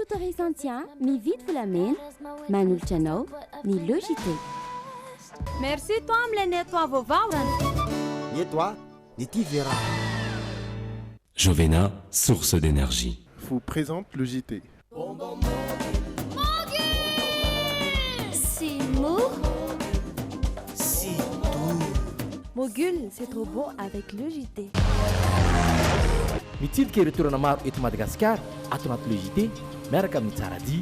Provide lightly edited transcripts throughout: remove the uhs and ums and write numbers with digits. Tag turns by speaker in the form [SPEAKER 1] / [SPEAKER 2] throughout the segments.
[SPEAKER 1] Bijouterie Santia mividy volamena manolotra anao ny Le JT.
[SPEAKER 2] Merci toi amle nettoie vaovao.
[SPEAKER 3] Ny eto a, ny ity ve raha.
[SPEAKER 4] Jovena, source d'énergie.
[SPEAKER 5] Vous présente le JT.
[SPEAKER 2] C'est mou.
[SPEAKER 6] C'est doux.
[SPEAKER 2] Mogul, c'est trop bon avec le JT.
[SPEAKER 7] Mitsidika ireo toerana maro eto Madagasikara ato anaty Le JT miaraka amin'ny Tsaradia.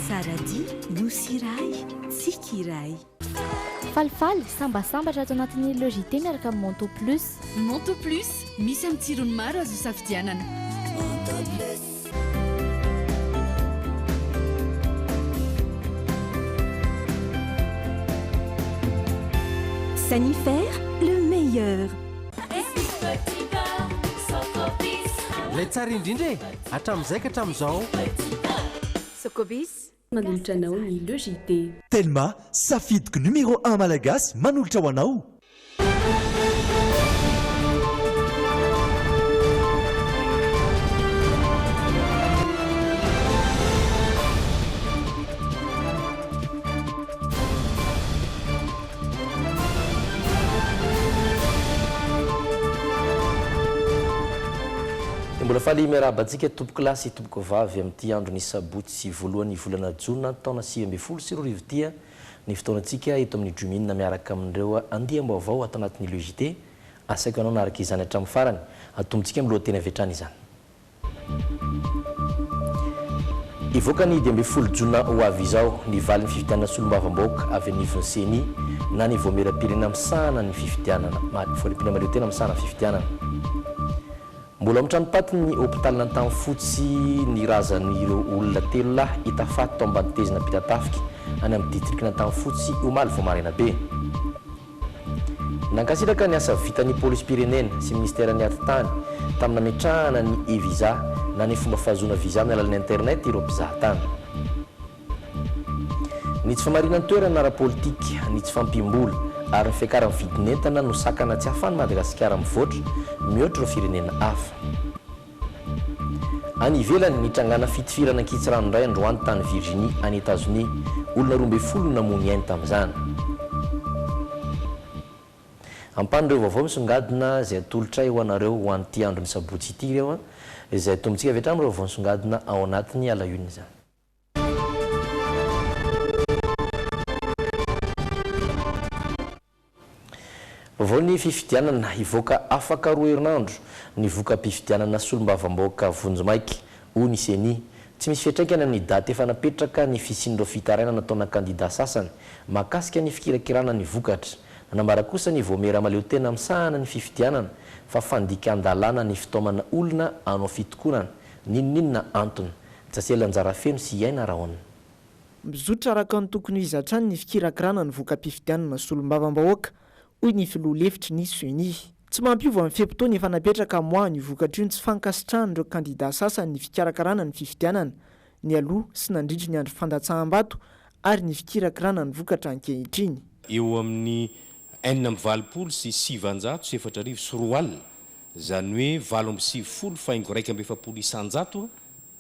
[SPEAKER 8] Tsaradia, nosy iray, tsiky iray.
[SPEAKER 9] Falifaly, sambasambatra ato anatin'ny Le JT miaraka amin'ny Monto Plus.
[SPEAKER 10] Monto Plus, misy amin'ny tsirony maro azo isafidianana.
[SPEAKER 8] Monto Plus.
[SPEAKER 11] Sanifer, le meilleur.
[SPEAKER 12] Ilay tsara indrindra e! Hatramin'izay ka hatramin'izao.
[SPEAKER 13] Socobis, manolotra anao ny Le JT.
[SPEAKER 14] Telma, safidiko numéro un malagasy manolotra ho anao.
[SPEAKER 15] Dia mbola faly miarahaba antsika tompokolahy sy tompokovavy amin'ity andron'ny sabotsy voalohan'ny volana jona taona 2019 ity ny fotoanantsika eto amin'ny Dream'in miaraka amin'ireo andiam-baovao ato anatin'ny Le JT. Asaiko ianao hanaraka izany hatramin'ny farany. Atombontsika amin'ny lohateny avy hatrany izany. Hivoaka ny 15 jona ho avy izao ny valin'ny fifidianana solombavambahoaka avy anivon'ny Ceni na ny Vaomieram-pirenena misahana ny fifidianana, Voaloham-pirenena mahaleo tena misahana ny fifidianana. Mbola ao amin'ny tranom-patin'ny hopitalin'Antanifotsy ny razan'ireo olona telo lahy hita faty tao ambany tezina mpitatafika any amin'ny distrikan'Antanifotsy omaly vao maraina be. Nankasitraka ny asa vitan'ny Polisim-pirenena sy Minisiteran'ny Atitany tamin'ny nametrahana ny e-visa na ny fomba fahazoana visa amin'ny alalan'ny internet ireo mpizahatany. Ny tsy famarinan-toerana ara-politika, ny tsy fahampiam-bola ary ny fiakaran'ny vidin'entana no sakana tsy ahafahan'i Madagasikara mivoatra mihoatra ireo firenena hafa. Any ivelany, nitrangana fitifirana ankitsirano indray androany tany Virginie, any Etazonia. Olona 12 no namoy ny ainy tamin'izany. Ampahan'ireo vaovao misongadina izay atolotray ho anareo ho an'ity andron'ny sabotsy ity ireo, izay atombontsika avy hatrany ireo vaovao misongadina ao anatin'ny à la une izany. Vaovao ny fifidianana, hivoaka afaka roa herinandro ny voka-pifidianana solombavambahoaka vonjimaika, hoy ny Ceni. Tsy misy fiantraikany amin'ny daty efa napetraka ny fisian'ireo fitarainana nataona kandida sasany mahakasika ny fikirakirana ny vokatra. Nanambara kosa ny Vaomiera Mahaleotena misahana ny fifidianana fa fandikan-dalàna ny fitaomana olona hanao fitokonana, n'inon'inona antony. Jasela Anjarafeno sy Aina Rahona.
[SPEAKER 16] Mizotra araka ny tokony ho izy hatrany ny fikirakirana ny voka-pifidianana solombavambahoaka, hoy ny filoha lefitry ny Ceni. Tsy mampiova ny fe-potoana efa napetraka hamoahana io vokatra io ny tsy fankasitrahan'ireo kandidà sasany ny fikarakarana ny fifidianana nialoha sy nandritry ny andro fandatsaham-bato ary ny fikirakirana ny vokatra ankehitriny.
[SPEAKER 17] Eo amin'ny 286 4000, izany hoe 98.41%,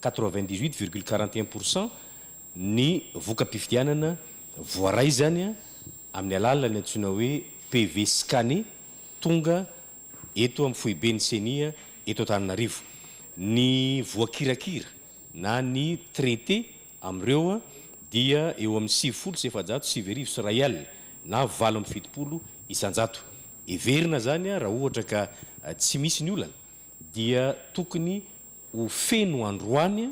[SPEAKER 17] 98,41%, ny voka-pifidianana voaray izany amin'ny alalan'ny antsoina hoe PV scanné tonga eto amin'ny foiben'ny Ceni eto Antananarivo. Ny voakirakira na ny traité amin'ireo dia eo amin'ny 1490 na 78%. Heverina izany raha ohatra ka tsy misy ny olana dia tokony ho feno androany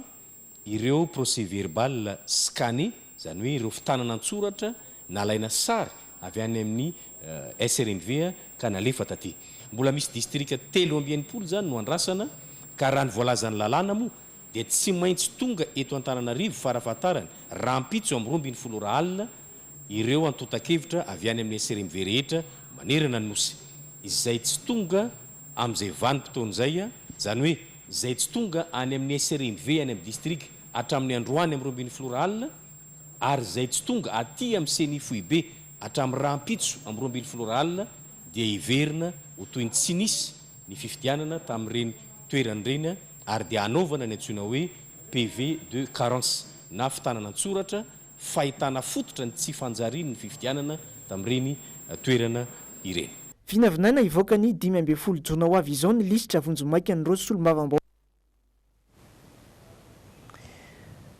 [SPEAKER 17] ireo procès verbal scanné, izany hoe ireo fitanana an-tsoratra nalaina sary avy any amin'ny SRMV ka nalefa taty. Mbola misy distrika 63 izany no andrasana ka raha ny voalazan'ny lalàna moa dia tsy maintsy tonga eto Antananarivo farafahatarany rahampitso amin'ny 12 ora alina ireo antontan-kevitra avy any amin'ny SRMV rehetra manerana ny Nosy. Izay tsy tonga amin'izay vanim-potoana izay, izany hoe izay tsy tonga any amin'ny SRMV any amin'ny distrika hatramin'ny androany amin'ny 12 ora alina ary izay tsy tonga aty amin'ny Ceni foibe hatramin'ny rahampitso amin'ny 12 ora alina dia heverina ho toy ny tsy nisy ny fifidianana tamin'ireny toerana ireny ary dia hanaovana ny antsoina hoe. PV de carence na fitanana an-tsoratra fahitana fototra ny tsy fanjarian'ny fifidianana tamin'ireny toerana ireny.
[SPEAKER 16] Vinavinaina hivoaka ny 15 jona ho avy izao ny lisitra vonjimaikan'ireo solombavambahoaka.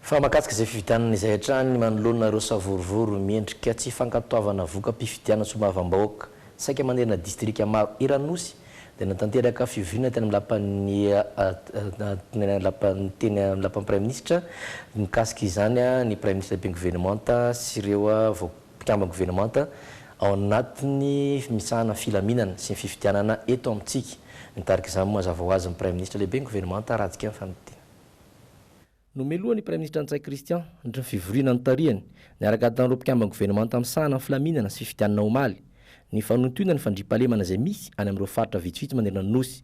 [SPEAKER 15] Fa mahakasika izay fifidianana izay hatrany manoloana ireo savorovoro miendrika tsy fankatoavana voka-pifidianana solombavambahoaka saika manerana distrika maro eran'ny Nosy dia natanteraka fivoriana teny amin'ny lapan'ny lapan'ny teny amin'ny lapan'ny Praiminisitra mikasika izany ny Praiminisitra lehiben'ny governemanta sy ireo mpikamban'ny governemanta ao anatin'ny misahana filaminana sy ny fifidianana eto amintsika. Nitarika izany moa mazava ho azy ny Praiminisitra lehiben'ny governemanta Rajika Faniritina. Nomelohan'ny Praiminisitra Ntsay Christian nandritra ny fivoriana notarihany niaraka tamin'ireo mpikamban'ny governemanta misahana ny filaminana sy fifidianana omaly, ny fanohintohinana ny fandriampahalemana izay misy any amin'ireo faritra vitsivitsy manerana ny Nosy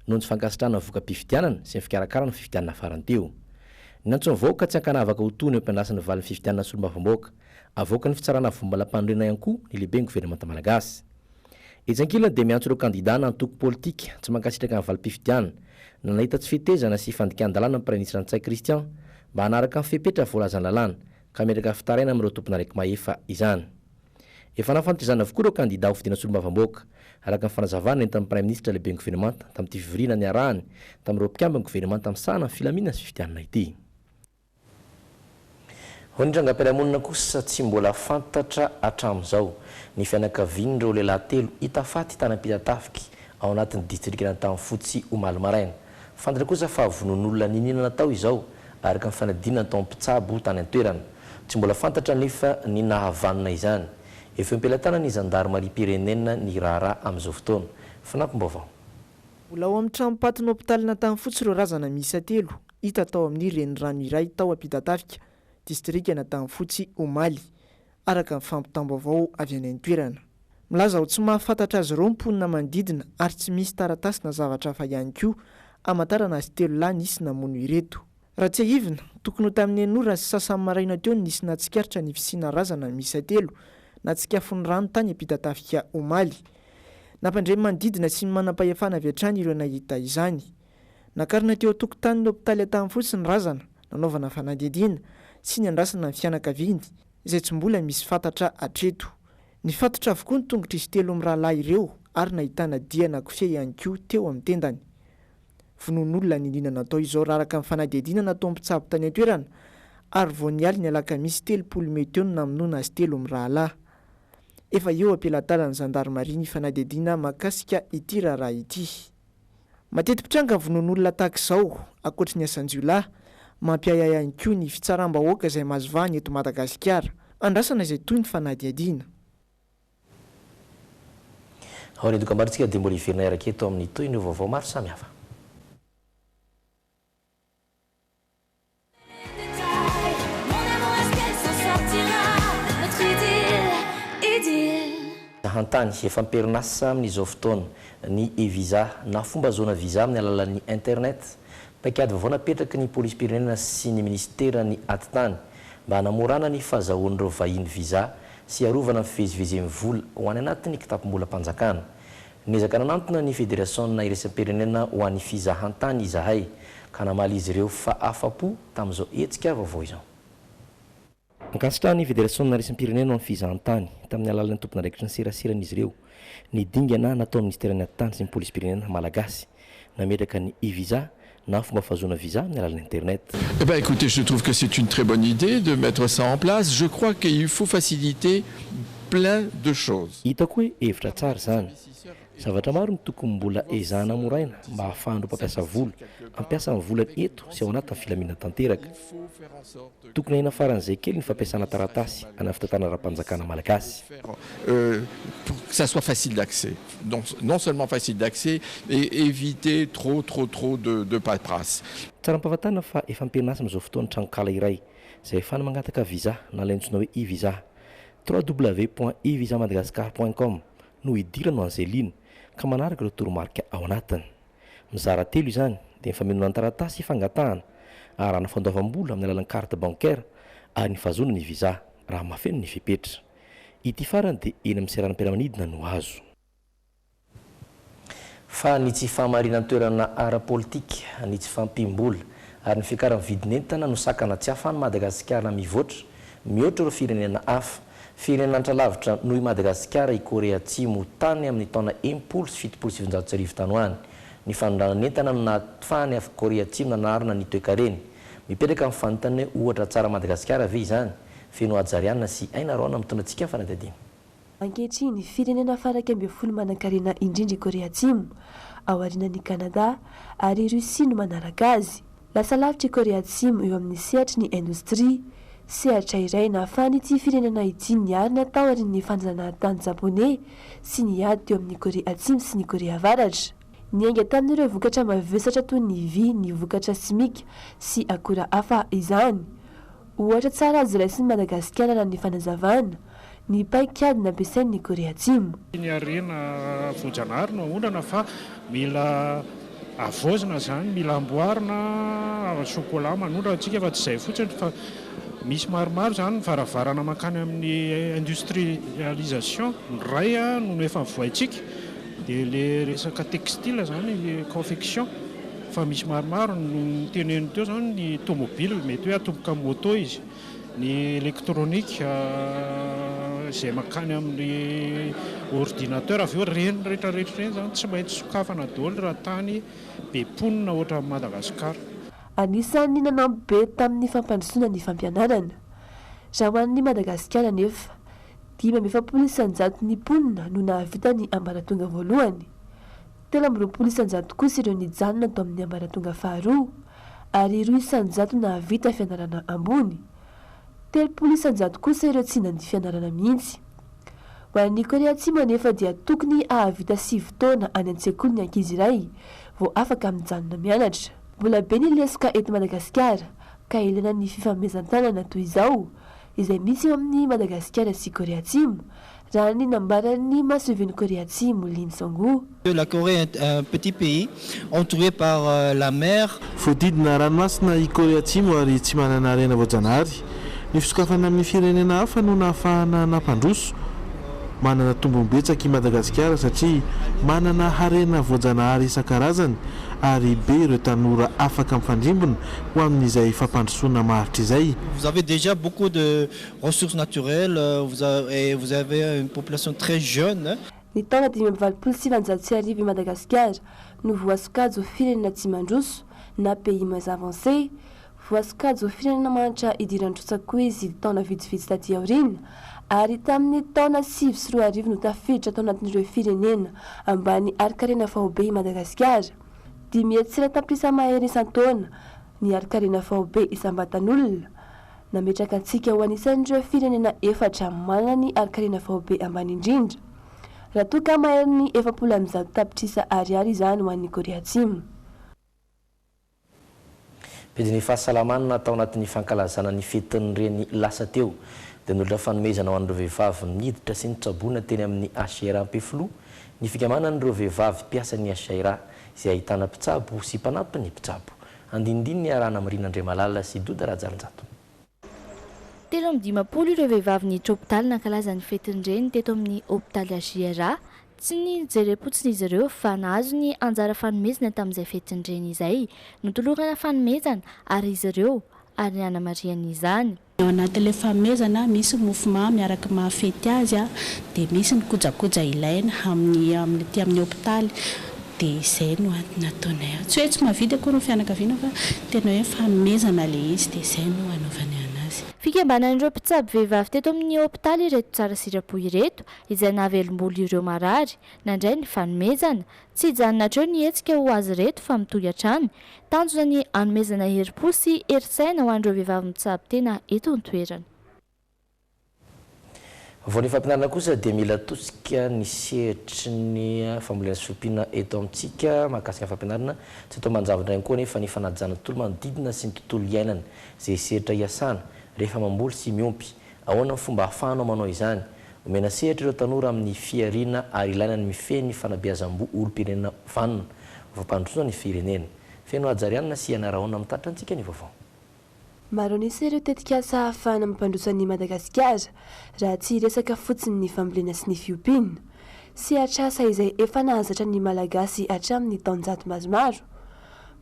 [SPEAKER 15] noho ny tsy fankasitrahana ny voka-pifidianana sy ny fikarakarana ny fifidianana farany teo. Niantso ny vahoaka tsy ankanavaka ho tony eo am-piandrasana ny valin'ny fifidianana solombavambahoaka avoakan'ny fitsarana avombalam-panorenana ihany koa ny lehiben'ny governemanta malagasy. Etsy ankilany dia miantso ireo kandidà na antoko politika tsy mankasitraka ny valim-pifidianana na nahita tsy fetezana sy fandikan-dalàna ny Praiminisitra Ntsay Christian mba hanaraka ny fepetra voalazan'ny lalàna ka hametraka fitaraina amin'ireo tompon'andraiki-mahefa izany. Efa nahafantatra izany avokoa ireo kandidà hofidiana solombavambahoaka, araka ny fanazavana nentin'ny Praiminisitra lehiben'ny governemanta tamin'ity fivoriana niarahany tamin'ireo mpikamban'ny governemanta misahana ny filaminana sy fifidianana ity. Ho an'ny trangam-piarahamonina kosa, tsy mbola fantatra hatramin'izao ny fianakavian'ireo lehilahy telo hita faty tany Ampitatafika, ao anatin'ny distrikan'Antanifotsy omaly maraina. Fantatra kosa fa vonoan'olona niniana natao izao, araka ny fanadihadiana nataon'ny mpitsabo tany an-toerana. Tsy mbola fantatra anefa ny nahavanona izany. Efa eo am-pelatanan'ny zandarimariam-pirenena ny raharaha amin'izao fotoana. Fanampim-baovao.
[SPEAKER 16] Mbola ao amin'ny tranom-patin'ny hopitalin'Antanifotsy ireo razana miisa telo hita tao amin'ny renirano iray tao Ampitatafika, distrikan'Antanifotsy, omaly, araka ny fampitam-baovao avy any an-toerana. Milaza ho tsy mahafantatra azy ireo ny mponina manodidina ary tsy misy taratasy na zavatra hafa ihany koa hamantarana azy telo lahy nisy namono ireto. Raha tsiahivina, tokony ho tamin'ny enina ora sy sasany maraina teo no nisy nahatsikaritra ny fisiana razana miisa telo natsikafon'ny rano tany Ampitatafika omaly. Nampandre ny manodidina sy ny manam-pahefana avy hatrany ireo nahita izany. Nakarina teo an-tokotanin'ny hopitaly Antanifotsy ny razana, nanaovana fanadihadiana sy niandrasana ny fianakaviany, izay tsy mbola misy fantatra hatreto. Nifatotra avokoa ny tongotr'izy telo mirahalahy ireo ary nahitana diana kofehy ihany koa teo amin'ny tendany. Vonoan'olona niniana natao izao raha araka ny fanadihadiana nataon'ny mpitsabo tany an-toerana ary vao ny alin'ny alakamisy 30 mey teo no namonoana azy telo mirahalahy. Efa eo am-pelatanan'ny zandarimaria ny fanadihadiana mahakasika ity raharaha ity. Mateti-pitranga ny vonoan'olona tahaka izao, ankoatry ny asan-jiolahy. Mampiahiahy ihany koa ny fitsaram-bahoaka izay mahazo vahana eto Madagasikara. Andrasana izay toy ny fanadihadiana.
[SPEAKER 15] Aorian'ny dokambarotsika dia mbola hiverina hiaraka eto amin'ny tohin'ireo vaovao maro samihafa. Hantany, efa am-perinasa amin'izao fotoana ny e-visa na fomba ahazoana visa amin'ny alalan'ny internet. Paikady vaovao napetraky ny polisim-pirenena sy ny minisiteran'ny atitany mba hanamorana ny fahazahoan'ireo vahiny visa sy hiarovana ny fivezivezen'ny vola ho any anatin'ny kitapom-bolam-panjakana. Niezaka nanantona ny Federasiona iraisam-pirenena ho an'ny fizahantany izahay, ka namaly izy ireo fa afa-po tamin'izao hetsika vaovao izao. Ankasitrahan'ny Federasiona iraisam-pirenena ho an'ny fizahantany, tamin'ny alalan'ny tompon'andraikitry ny seraseran'izy ireo, ny dingana nataon'ny Minisiteran'ny Atitany sy ny Polisim-pirenena malagasy nametraka ny e-visa na fomba fahazoana visa amin'ny alalan'ny internet.
[SPEAKER 5] Eh ben écoutez, je trouve que c'est une très bonne idée de mettre ça en place. Je crois qu'il faut faciliter plein de choses.
[SPEAKER 15] Hitako hoe hevitra tsara izany. Zavatra maro no tokony mbola ezahana hamoraina mba hahafahan'ireo mpampiasa vola hampiasa ny volany eto sy ao anatin'ny filaminana tanteraka. Tokony ahena faran'izay kely ny fampiasana taratasy any amin'ny fitantanana ara-panjakana malagasy.
[SPEAKER 5] Pour que ça soit facile d'accès. Donc non seulement facile d'accès et éviter trop trop trop de de paperasse.
[SPEAKER 15] Tsara ampahafantarina fa efa am-perinasa amin'izao fotoana ny tranonkala iray izay ahafahana mangataka visa na ilay antsoina hoe e-visa. www.evisamadagascar.com no idirana ho an'izay liana ka manaraka ireo toromarika ao anatiny. Mizara telo izany dia ny famenoana ny taratasy fangatahana arahana fandoavam-bola amin'ny alalan'ny carte bancaire ary ny fahazoana ny visa raha mahafeno ny fepetra. Ity farany dia eny amin'ny seranam-piaramanidina no azo. Fa ny tsy fahamarinan-toerana ara-politika, ny tsy fahampiam-bola Ary ny fiakaran'ny vidin'entana no sakana tsy ahafahan'i Madagasikara mivoatra mihoatra ireo firenena hafa. Firenena antralavitra noho i Madagasikara i Korea Atsimo tany amin'ny taona 1960 tany ho any. Ny fanondranan'entana no nahafahany Korea Atsimo nanarina ny toekareny. Mipetraka ny fanontaniana hoe ohatra tsara Madagasikara ve izany? Feno Hajariana sy Aina Raona mitondra antsika ny fanadihadiana.
[SPEAKER 18] Ankehitriny, firenena faha-11 manankarena indrindra i Korea Atsimo, aorianan'i Kanada, ary i Russie no manaraka azy. Lasa lavitra i Korea Atsimo eo amin'ny sehatry ny indostria, sehatra iray nahafahan'ity firenena ity niarina taorian'ny fanjanahantany Japoney sy ny ady teo amin'i Korea Atsimo sy ny Korea Avaratra. Niainga tamin'ireo vokatra mavesatra toy ny vy ny vokatra simika sy akora hafa izany. Ohatra tsara azo raisin'i Madagasikara raha ny fanazavana, ny paikady nampiasain'ny Korea Atsimo.
[SPEAKER 19] Tsy ny harena voajanahary no aondrana fa mila havaozina izany, mila amboarina, chocolat manondrana antsika fa tsy izay fotsiny fa misy maromaro izany ny varavarana mankany amin'ny industrialisation, ny iray no efa vohaintsika dia ilay resaka textile izany, confection fa misy maromaro no noteneniny teo izany ny tomobile, mety hoe hatomboka amin'ny moto izy. Ny électronique izay mankany amin'ny ordinateur avy eo, ireny rehetra rehetra ireny izany tsy maintsy sokafana daholo raha tany be mponina ohatran'i Madagasikara.
[SPEAKER 18] Anisan'ny nanampy be tamin'ny fampandrosoana ny fampianarana. Raha ho an'i Madagasikara anefa, 45 isan-jaton'ny mponina no nahavita ny ambaratonga voalohany. 23% kosa ireo nijanona tao amin'ny ambaratonga faharoa, ary 2% nahavita fianarana ambony. 30% kosa ireo tsy nandia fianarana mihitsy. Ho an'i Korea Atsimo anefa dia tokony hahavita sivy taona any an-tsekoly ny ankizy iray vao afaka mijanona mianatra. Mbola be ny lesoka eto Madagasikara ka ilaina ny fifanomezan-tanana toy izao izay misy eo amin'i Madagasikara sy Korea Atsimo raha ny nambaran'ny masoivohon'i Korea Atsimo, Lim Song-ho.
[SPEAKER 20] La Corée est un petit pays entouré par la mer.
[SPEAKER 21] Voadidina ranomasina i Korea Atsimo ary tsy manana harena voajanahary. Ny fisokafana amin'ny firenena hafa no nahafahana nampandroso. Manana tombony betsaka i Madagasikara satria manana harena voajanahary isan-karazany ary be ireo tanora afaka mifandrimbona ho amin'izay fampandrosoana maharitra izay.
[SPEAKER 20] Vous avez déjà beaucoup de ressources naturelles vous et vous avez une population très jeune.
[SPEAKER 18] Ny taona 1985 i Madagasikara no voasokajy ho firenena tsy mandroso na pays moins avancé. Voasokajy ho firenena mahantra idiran-trosa koa izy taona vitsivitsy taty aoriana ary tamin'ny taona 2009 no tafiditra tao anatin'ireo firenena ambany harin-karena faobe i Madagasikara. 500 tapitrisa mahery isan-taona ny harin-karena faobe isam-batan'olona. Nametraka antsika ho anisan'ireo firenena efatra manana ny harin-karena faobe ambany indrindra, raha toa ka maherin'ny 140 tapitrisa ariary izany ho an'i Korea Atsimo.
[SPEAKER 15] Pejin'ny fahasalamana tao anatin'ny fankalazana ny fetin'ny reny lasa teo dia nolotra fanomezana ho an'ireo vehivavy niditra sy nitsaboina teny amin'ny HIRA Ampefiloha ny fikambanan'ireo vehivavy mpiasan'ny HIRA izay ahitana mpitsabo sy mpanampy ny mpitsabo. Andinindininy iarahana amin'i Rina Andriamalala sy Doda Rajarinjato.
[SPEAKER 9] 53 ireo vehivavy niditra hopitaly nankalaza ny fetin'ny reny teto amin'ny hopitaly HJRA. Tsy nijerem-potsiny izy ireo fa nahazo ny anjara fanomezana tamin'izay fetin'ny reny izay. Notolorana fanomezana ary izy ireo ary nanamarihany izany.
[SPEAKER 22] Ao anatin'ilay fanomezana misy mofomamy araka ny mahafety azy dia misy ny kojakoja ilaina amin'ny amin'ny aty amin'ny hopitaly dia izay no antony nataonay azy. Tsy hoe tsy mahavidy akory ny fianakaviana fa tena hoe fanomezana ilay izy dia izay no anaovanay anazy.
[SPEAKER 9] Fikambanan'ireo mpitsabo vehivavy teto amin'ny hopitaly ireto tsara sitrapo ireto izay nahavelom-bolo ireo marary nandray ny fanomezana. Tsy hijanona hatreo ny hetsika ho azy ireto fa mitohy hatrany. Tanjona ny hanomezana herim-po sy herin-tsaina ho an'ireo vehivavy mitsabo tena eto an-toerana.
[SPEAKER 15] Vao ny fampianarana kosa dia mila tosika ny sehatry ny fambolena sy fiompiana eto amintsika. Mahakasika ny fampianarana, tsy atao manjavona ihany koa anefa ny fanajana ny tontolo manodidina sy ny tontolo iainana izay sehatra iasana rehefa mamboly sy miompy. Ahoana ny fomba ahafahanao manao izany? Omena sehatra ireo tanora amin'ny fihariana ary ilaina ny mifehy ny fanabeazam-boho olom-pirenena vanona ho fampandrosoana ny firenena. Feno Hajarianina sy Iana Rahona mitatitra antsika ny vaovao.
[SPEAKER 18] Maro an'isa ireo tetikasa ahafahana mampandroso an'i Madagasikara, raha tsy hiresaka fotsiny ny fambolena sy ny fiompiana. Sehatr'asa izay efa nahazatra ny Malagasy hatramin'ny taonjato maromaro.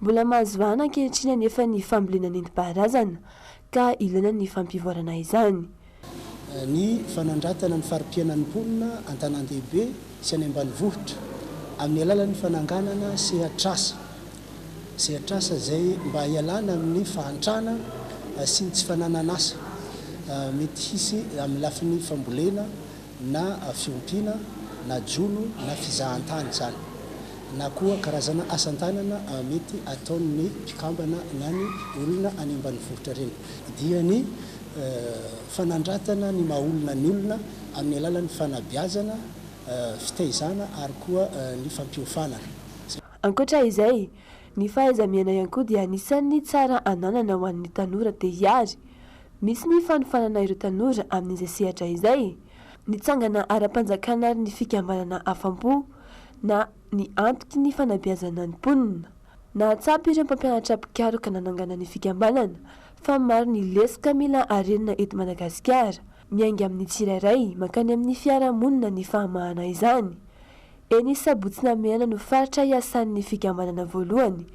[SPEAKER 18] Mbola mahazo vahana ankehitriny anefa ny fambolena nentim-paharazana ka ilaina ny fampivoarana izany.
[SPEAKER 1] Ny fanandratana ny fari-piainan'ny mponina an-tanàn-dehibe sy any ambanivohitra amin'ny alalan'ny fananganana sehatr'asa, sehatr'asa izay mba hialana amin'ny fahantrana sy ny tsy fananan'asa mety hisy amin'ny lafiny fambolena na fiompiana na jono na fizahantany izany na koa karazana asan-tanana mety ataon'ny mpikambana na ny olona any ambanivohitra ireny dia ny fanandratana ny maha olona ny olona amin'ny alalan'ny fanabeazana, fitaizana ary koa ny fampiofanana.
[SPEAKER 18] Ankoatra izay, ny fahaiza-miaina ihany koa dia anisan'ny tsara ananana ho an'ny tanora te hiary. Misy ny fanofanana ireo tanora amin'izay sehatra izay. Nitsangana ara-panjakana ary ny fikambanana Afampo na ny antoky ny fanabeazana ny mponina. Nahatsapa ireo mpampianatra mpikaroka nanangana ny fikambanana fa maro ny lesoka mila arenina eto Madagasikara. Miainga amin'ny tsirairay mankany amin'ny fiarahamonina ny fahamahana izany. Eny Sabotsy Namehana no faritra hiasan'ny fikambanana voalohany,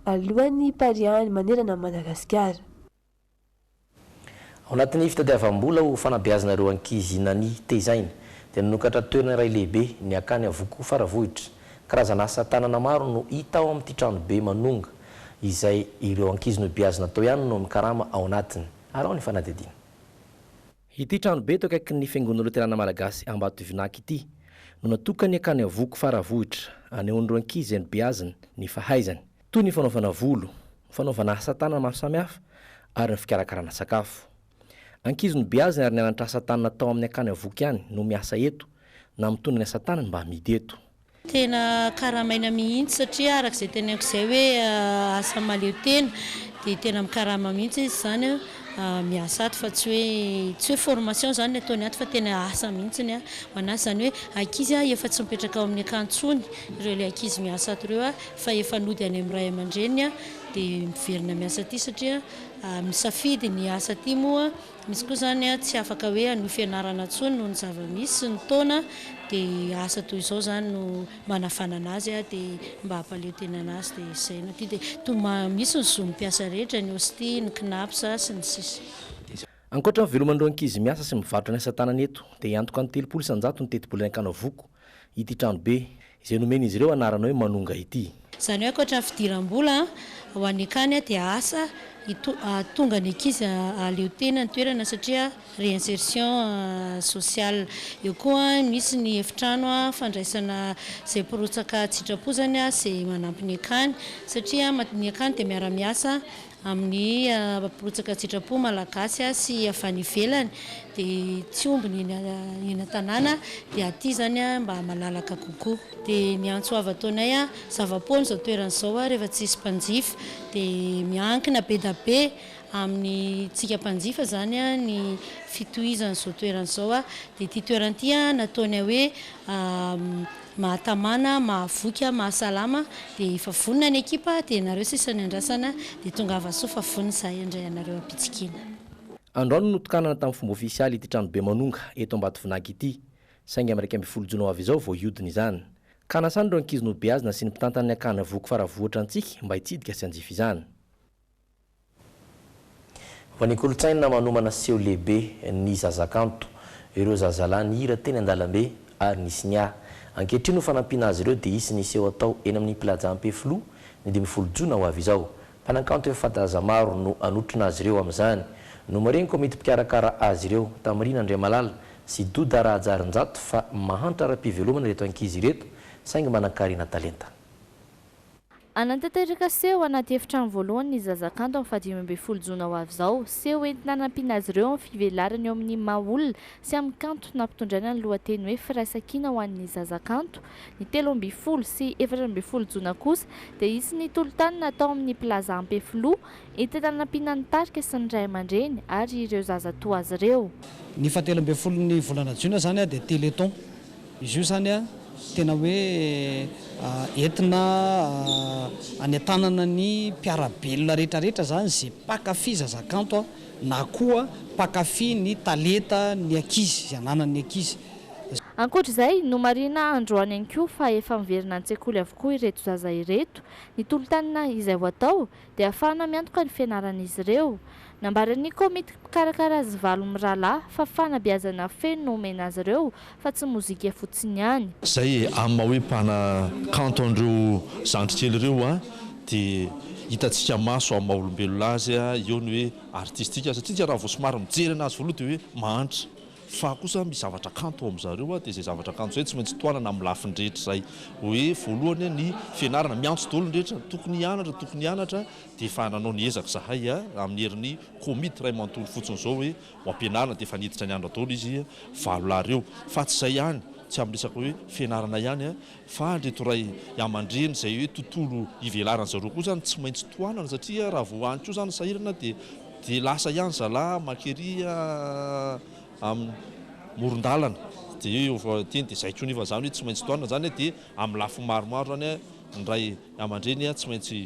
[SPEAKER 18] alohan'ny hipariahany manerana an'i Madagasikara.
[SPEAKER 15] Ao anatin'ny fitadiavam-bola ho fanabeazana ireo ankizy nania tezaina dia nanokatra toerana iray lehibe ny Akany Avoko Faravohitra. Karazana asa tanana maro no hita ao amin'ity tranobe manonga izay ireo ankizy nobeazina tao ihany no mikarama ao anatiny. Araho ny fanadihadiana. Ity tranobe eto akaikin'ny Fiangonana Loterana Malagasy Ambatovinaky ity no natokan'ny Akany Avoko Faravohitra anehoan'ireo ankizy izay nobeaziny ny fahaizany. Toy ny fanaovana volo, fanaovana asa tanana maro samihafa ary ny fikarakarana sakafo. Ankizy nobeazina ary nianatra asa tanana tao amin'ny akany Avoky ihany no miasa eto na mitondra ny asa tanany mba hamidy eto.
[SPEAKER 3] Tena karamaina mihitsy satria araka izay teneniko izay hoe asa mahaleo tena dia tena mikarama mihitsy izy izany miasa ato fa tsy hoe tsy hoe formation izany ny ataony ato fa tena asa mihitsy ho an'azy izany hoe ankizy efa tsy mipetraka ao amin'ny akany intsony ireo ilay ankizy miasa ato ireo fa efa nody any amin'ny ray aman-dreniny dia miverina miasa aty satria misafidy ny asa aty moa misy koa izany tsy afaka hoe hanohy fianarana intsony noho ny zava-misy sy ny taona dia asa toy izao izany no mba hanavanana azy dia mba hampaleo tena anazy dia izay no aty dia toa misy ny zon'ny mpiasa rehetra ny OSTI ny CNAPS sy ny sisa.
[SPEAKER 15] Ankoatra ny fiveloman'ireo ankizy miasa sy mivarotra ny asa tanany eto dia hiantoka ny 30% ny tetibolan'ny Ankanavoko ity tranobe izay nomen'izy ireo anarana hoe Manonga ity.
[SPEAKER 3] Izany hoe ankoatra ny fidiram-bola ho an'ny akany dia asa hahatonga ny ankizy hahaleo tena ny toerana satria réinsertion sociale. Eo koa misy ny efitrano fandraisana izay mpirotsaka an-tsitrapo izany izay manampy ny akany satria ny akany dia miara-miasa Amin'ny mpirotsaka an-tsitrapo malagasy sy avy any ivelany dia tsy omby ny eny an-tanàna dia aty izany mba malalaka kokoa. Dia ny antso avo ataonay, zava-poana izao toerana izao rehefa tsisy mpanjifa dia miankina be da be amin'ny tsika mpanjifa izany ny fitohizan'izao toerana izao. Dia ity toerana ity nataonay hoe Mahatamana, mahavoky, mahasalama, dia efa vonona ny ekipa, dia nareo sisa ny andrasana, dia tongava soa fa vonona izahay handray anareo am-pitsikiana.
[SPEAKER 15] Androany no notokanana tamin'ny fomba ofisialy ity tranobe manonga eto Ambatovinaky ity, saingy amin'ny 11 jona ho avy izao vao hiodina izany. Ka hanasana ireo ankizy nobeazina sy ny mpitantana ny akany Avoky Faravohitra antsika mba hitsidika sy hanjifa izany. Ho an'ny kolontsaina manomana seho lehibe ny zazakanto, ireo zazalahy nihira teny an-dalambe ary nisy niahy. Ankehitriny ho fanampiana azy ireo dia hisy ny seho atao eny amin'ny Plaza Ampefiloha ny 15 jona ho avy izao. Mpanakanto efa fanta-daza maro no hanotrona azy ireo amin'izany. Nomarihin'ny komity mpikarakara azy ireo, Tamirina Andriamalala sy Doda Rahajarinjato fa mahantra ara-pivelomana ireto ankizy ireto saingy manan-karena talenta.
[SPEAKER 9] Hanatanteraka seho anaty efitrano voalohany ny Zazakanto amin'ny faha 15 jona ho avy izao. Seho entina hanampiana azy ireo amin'ny fivelarany eo amin'ny maha olona sy amin'ny kanto nampitondraina ny lohateny hoe Firaisankina ho an'ny Zazakanto. Ny 13 sy 14 jona kosa dia hisy ny tolo-tany natao amin'ny Plaza Ampefiloha entina hanampiana ny tarika sy ny ray aman-dreny ary ireo zaza toa azy ireo.
[SPEAKER 23] Ny fahatelo ambin'ny folon'ny volana jona izany dia Téléthon. Izy io izany tena hoe entina hanentanana ny mpiara-belona rehetrarehetra izany izay mpankafy zazakanto na koa mpankafy ny talenta ny ankizy, izay ananan'ny ankizy.
[SPEAKER 9] Ankoatra izay, nomarihina androany ihany koa fa efa miverina an-tsekoly avokoa ireto zaza ireto. Ny tolo-tanana izay ho atao dia ahafahana miantoka ny fianaran'izy ireo. Nambaran'ny komity mpikarakara azy valo mirahalahy fa fanabeazana feno no omena azy ireo fa tsy mozika fotsiny ihany.
[SPEAKER 2] Zay e, amin'ny maha hoe mpanakanto an'ireo zandry kely ireo a, dia hitantsika maso amin'ny maha olombelona azy a, eo ny hoe artistika, satria tsika raha vao somary mijery anazy voalohany dia hoe mahantra, fa kosa misy zavatra kanto ao amin'zareo a, dia izay zavatra kanto izay tsy maintsy tohanana amin'ny lafiny rehetra izay, hoe voalohany ny fianarana, miantso daholo ny rehetra, tokony hianatra, tokony hianatra, dia efa nanao ny ezaka izahay a, amin'ny herin'ny komity iray manontolo fotsiny izao hoe ho ampianarina dia efa niditra nianatra daholo izy valo lahy ireo, fa tsy izay ihany, tsy amin'ny resaka hoe fianarana ihany a, fa ireto ray aman-dreny izay hoe tontolo ivelaran-zareo koa izany tsy maintsy tohanana satria raha vao any koa izany sahirana dia dia lasa ihany zalahy mankery amin'ny moron-dalana dia eo fa teny dia izay koa nefa izany hoe tsy maintsy tohanana izany dia amin'ny lafiny maromaro izany ny ray aman-dreny tsy maintsy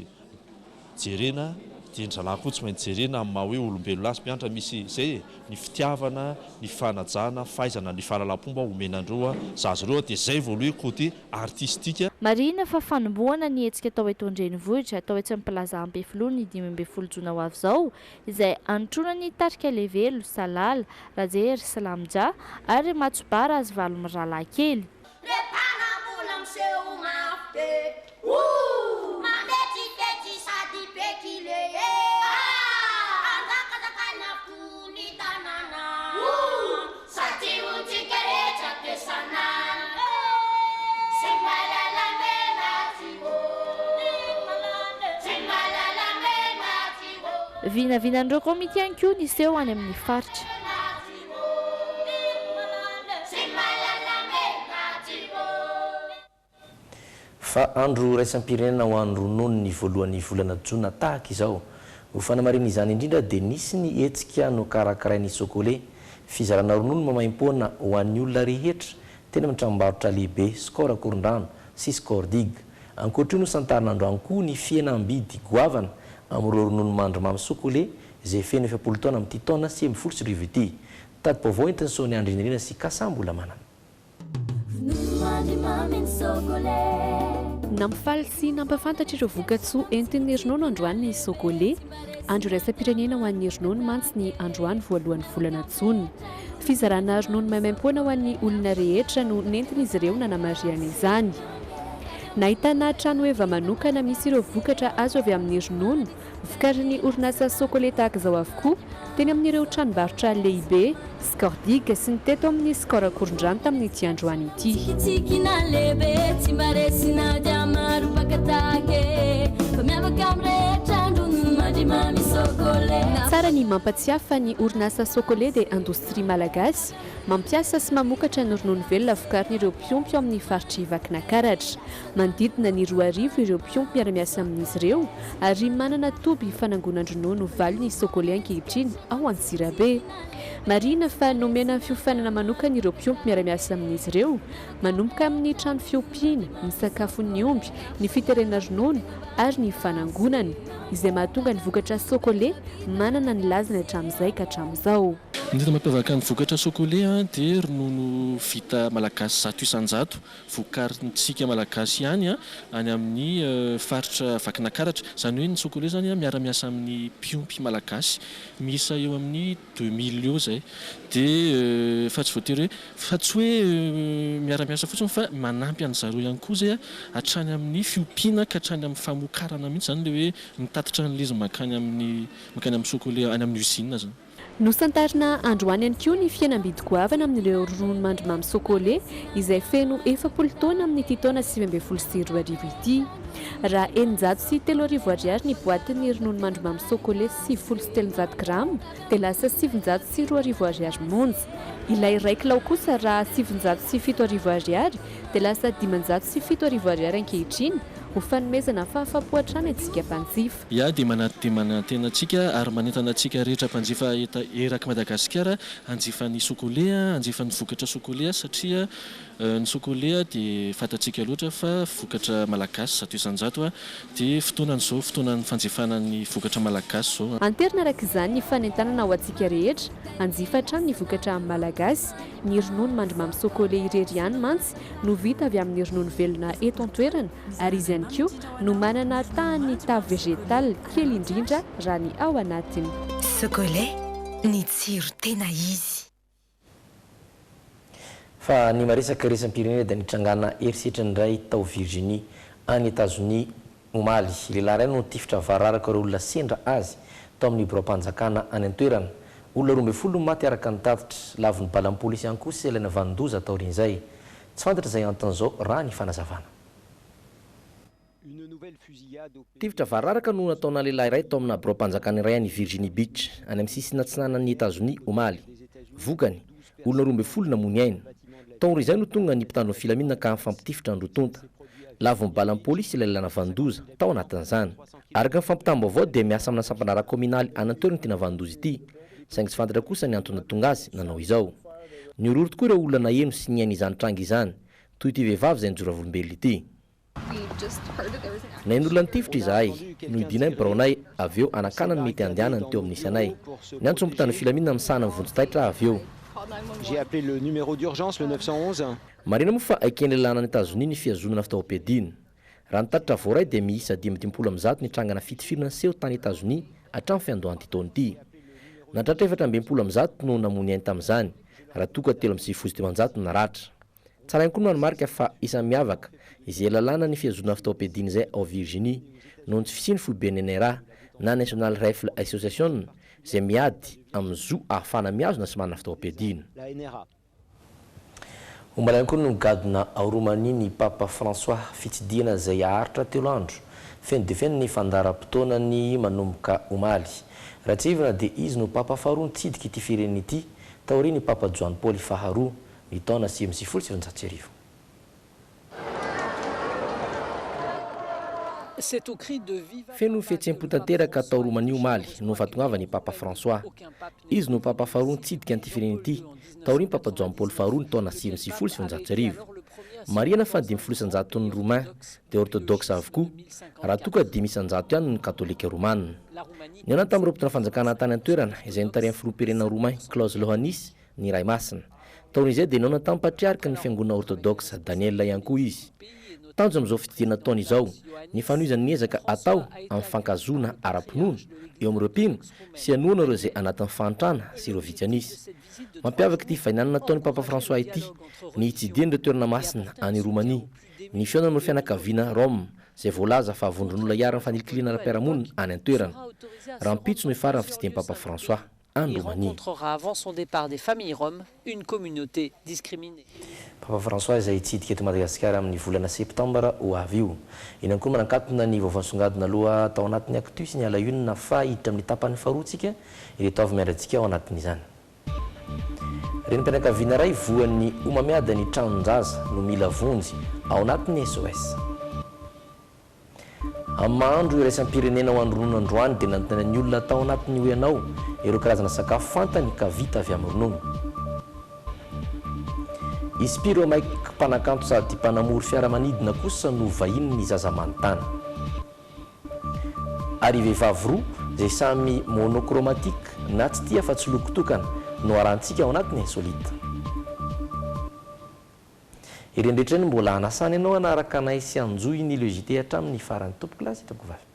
[SPEAKER 2] jerena dia ny zalahy koa tsy maintsy jerena amin'ny maha hoe olombelona azy mpianatra misy izay e, ny fitiavana, ny fanajana, fahaizana ny fahalalam-pomba omena an'ireo zaza ireo dia izay vao hoe côté artistique.
[SPEAKER 9] Marihina fa fanombohana ny hetsika atao eto an-drenivohitra, atao etsy amin'ny Plaza Ampefiloha ny 15 jona ho avy izao, izay hanotrona ny tarika Levelo, Salala, Rajery, Slamja ary Matsobara azy valo mirahalahy kely.
[SPEAKER 4] Le mpanambola miseho mafy be ouh Mametrifetry sady be kile eh Anjakazakaina avokoa ny tanàna ouh Satria hontsika rehetra ampiasanana eh Tsy mahalala menatry ô Tsy mahalala menatry ô
[SPEAKER 9] Vinavinan'ireo komity ihany koa ny seho any amin'ny faritra.
[SPEAKER 15] Fa andro iraisam-pirenena ho an'ny ronono ny voalohan'ny volana jona tahaka izao. Ho fanamarihana izany indrindra dia nisy ny hetsika nokarakarain'ny Socolait, fizarana ronono maimaimpoana ho an'ny olona rehetra teny amin'ny tranombarotra lehibe Score Ankorondrano sy Score Digue. Ankoatra io nosantarina androany koa ny fihenam-bidy goavana amin'ireo ronono mandry mamy Socolait izay feno 40 taona amin'ity taona 2019 ity. Tati-baovao entin'i Sonia Andrinirina sy Kasa Mbolamanana.
[SPEAKER 13] Nampifaly sy nampahafantatra ireo vokatsoa entin'ny ronono androany ny Socolait. Andro iraisam-pirenena ho an'ny ronono mantsy ny androany voalohan'ny volana jona. Fizarana ronono maimaimpoana ho an'ny olona rehetra no nentin'izy ireo nanamarihana izany. Nahitana tranoheva manokana misy ireo vokatra azo avy amin'ny ronono Vokarin'ny orinasa Socolait tahaka izao avokoa teny amin'ireo tranombarotra lehibe, Scordig, sy ny teto amin'ny Score Ankorondrano tamin'ity androany ity. Tsikitsiky lehibe tsy mba resy na dia maro mpaka tahaka e Fa miavaka amin'ny rehetra ny ronono mandry mamy Socolait. Tsara ny mampatsiahy fa ny orinasa Socolait dia indostria malagasy mampiasa sy mamokatra ny ronono velona vokarin'ireo mpiompy ao amin'ny faritr'i Vakinakaratra. Manodidina ny 2000 ireo mpiompy miara-miasa amin'izy ireo ary manana toby fanangonan-dronono valo ny Socolait ankehitriny ao Antsirabe. Marihina fa nomena fiofanana manokana ireo mpiompy miara-miasa amin'izy ireo, manomboka amin'ny trano fiompiana, ny sakafon'ny omby, ny fiterena ronono ary ny fanangonana, izay mahatonga ny vokatra Socolait manana ny lazany hatramin'izay ka hatramin'izao.
[SPEAKER 6] Ny tena mampiavaka ny vokatra Socolait dia ronono vita malagasy 100%. Vokarintsika Malagasy ihany any amin'ny faritra Vakinakaratra. Izany hoe ny Socolait izany miara-miasa amin'ny mpiompy Malagasy miisa eo amin'ny 2000 eo izay. Dia fa tsy voatery hoe, fa tsy hoe miara-miasa fotsiny fa manampy an-dry zareo ihany koa izay hatrany amin'ny fiompiana ka hatrany amin'ny famokarana mihitsy izany ilay hoe mitatitra an'ilay izy mankany amin'ny mankany amin'ny Socolait any amin'ny usine izany.
[SPEAKER 13] Nosantarina androany ihany koa ny fihenam-bidy goavana amin'ireo ronono mandry mamy Socolait izay feno 40 taona amin'ity taona 2019 ity. Raha 3600 ariary ny boatin'ny ronono mandry mamy Socolait 390 grama dia lasa 2900 ariary monja. Ilay iray kilao kosa raha 7900 ariary dia lasa 7500 ariary ankehitriny. Ho fanomezana fahafapo hatrany antsika mpanjifa.
[SPEAKER 6] Ya dia dia manantena antsika ary manentana antsika rehetra mpanjifa eta erak'i Madagasikara hanjifa ny Socolait hanjifa ny vokatra Socolait satria ny Socolait dia fantatsika loatra fa vokatra malagasy 100% dia fotoanany izao fotoanan'ny fanjifana ny vokatra malagasy izao.
[SPEAKER 13] Anterina araka izany ny fanentanana ho antsika rehetra hanjifa hatrany ny vokatra malagasy, ny ronono mandry mamy Socolait irery ihany mantsy no vita avy amin'ny ronono velona eto an-toerana ary izy ihany koa no manana tahan'ny tavy végétal kely indrindra raha ny ao anatiny.
[SPEAKER 7] Socolait, ny tsiro tena izy.
[SPEAKER 15] Fa ny maresaka iraisam-pirenena dia nitrangana herisetra indray tao Virginie, any Etazonia, omaly. Lehilahy iray no nitifitra vararaka ireo olona sendra azy tao amin'ny biraom-panjakana any an-toerana. Olona 12 no maty araka ny tatitra. Lavon'ny balan'ny polisy ihany kosa ilay navanon-doza taorian'izay. Tsy fantatra izay anton'izao raha ny fanazavana. Tifitra vararaka no nataona lehilahy iray tao amina biraom-panjakana iray any Virginia Beach, any amin'ny sisiny atsinanan'i Etazonia, omaly. Vokany, olona 12 namoy ny ainy. Taorian'izay no tonga ny mpitandro ny filaminana ka nifampitifitra ny roa tonta. Lavon'ny balan'ny polisy ilay lehilahy navanon-doza, tao anatin'izany. Araka ny fampitam-baovao dia miasa amina sampandraharaha kaominaly any an-toerana ity navanon-doza ity, saingy tsy fantatra kosa ny antony nahatonga azy nanao izao. Nihorohoro tokoa ireo olona naheno sy niaina izany tranga izany, toy ity vehivavy izay nijoro vavolombelona ity. Naheno olona nitifitra izahay, nohidianay ny biraonay avy eo hanakana ny mety handehanany teo amin'ny nisy anay. Niantso ny mpitandro ny filaminana misahana ny vonjy taitra aho avy eo. Marihina moa fa eken'ny lalàna any Etazonia ny fihazonana fitaovam-piadiana. Raha ny tatitra voaray dia miisa 55 ny trangana fitifirana niseho tany Etazonia hatramin'ny fiandohan'ity taona ity. Nahatratra 164 no namoy ny ainy tamin'izany, raha toa ka 593 no naratra. Tsara ihany koa ny manamarika fa isan'ny miavaka izay lalàna ny fihazonana fitaovam-piadiana izay ao Virginie, noho ny tsy fisian'ny foiben'ny NRA na National Rifle Association izay miady amin'ny zo ahafahana mihazona sy manana fitaovam-piadiana. Omaly ihany koa no nigadona ao Romania ny Papa François, fitsidihana izay haharitra telo andro. Feno dia feno ny fandaharam-potoanany manomboka omaly. Raha tsiahivina dia izy no Papa faharoa nitsidika ity firenena ity taorian'ny Papa Joany Paoly faharoa, ny taona 1999. Feno fihetseham-po tanteraka tao Romania omaly noho ny fahatongavan'ny Papa François. Izy no Papa faharoa nitsidika an'ity firenena ity, taorian'ny Papa Joany Paoly faharoa ny taona 1999. Marihana fa 50 isan-jaton'ny Roumains dia Ortodoksa avokoa, raha toa ka 5% ihany no Katolika Romana. Nihaona tamin'ireo mpitondra fanjakana tany an-toerana, izay notarihan'ny filoham-pirenena Roumain Klaus Iohannis, ny Ray Masina. Taorian'izay dia nihaona tamin'ny patriarka ny fiangonana ortodoksa Daniel ihany koa izy. Tanjona amin'izao fitsidihana ataony izao ny fanohizana ny ezaka atao amin'ny fifankahazoana ara-pinoana eo amin'ireo mpino sy hanohana ireo izay anatin'ny fahantrana sy ireo vitsy an'isa. Mampiavaka ity fivahinianana nataon'i Papa François ity ny hitsidihany ireo toerana masina any Romania, ny fihaonana amin'ireo fianakaviana Rome izay voalaza fa vondron'olona iharan'ny fanilikilihana ara-piarahamonina any an-toerana. Rahampitso no hifarana ny fitsidihan'i Papa François. any
[SPEAKER 8] Il
[SPEAKER 15] Romania.
[SPEAKER 8] rencontrera avant son départ des familles roms, une communauté discriminée.
[SPEAKER 15] Papa François izay hitsidika eto Madagasikara amin'ny volana septambra ho avy io. Eny ihany koa manankatona ny vaovao nisongadina aloha tao anatin'ny Actu sy ny à la une fa hiditra amin'ny tapany faharoa tsika, ireto avy miandry antsika ao anatin'izany. Renim-pianakaviana iray voan'ny homamiadan'ny tranon-jaza no mila vonjy ao anatin'ny SOS. Amin'ny maha andro iraisam-pirenena ho an'ny ronono androany dia nanontanian'ny olona tao anatin'ny Hoy Ianao ireo karazana sakafo fantany ka vita avy amin'ny ronono. I Spiro Mike mpanakanto sady mpanamory fiaramanidina kosa no vahinin'ny zaza manontany. Ary vehivavy roa izay samy monochromatique na tsy tia afa-tsy loko tokana no arahantsika ao anatin'ny Insolite. Ireny rehetra ireny mbola hanasana ianao hanaraka anay sy hanjohy ny Le JT hatramin'ny farany tompoko lahy sy tompoko vavy.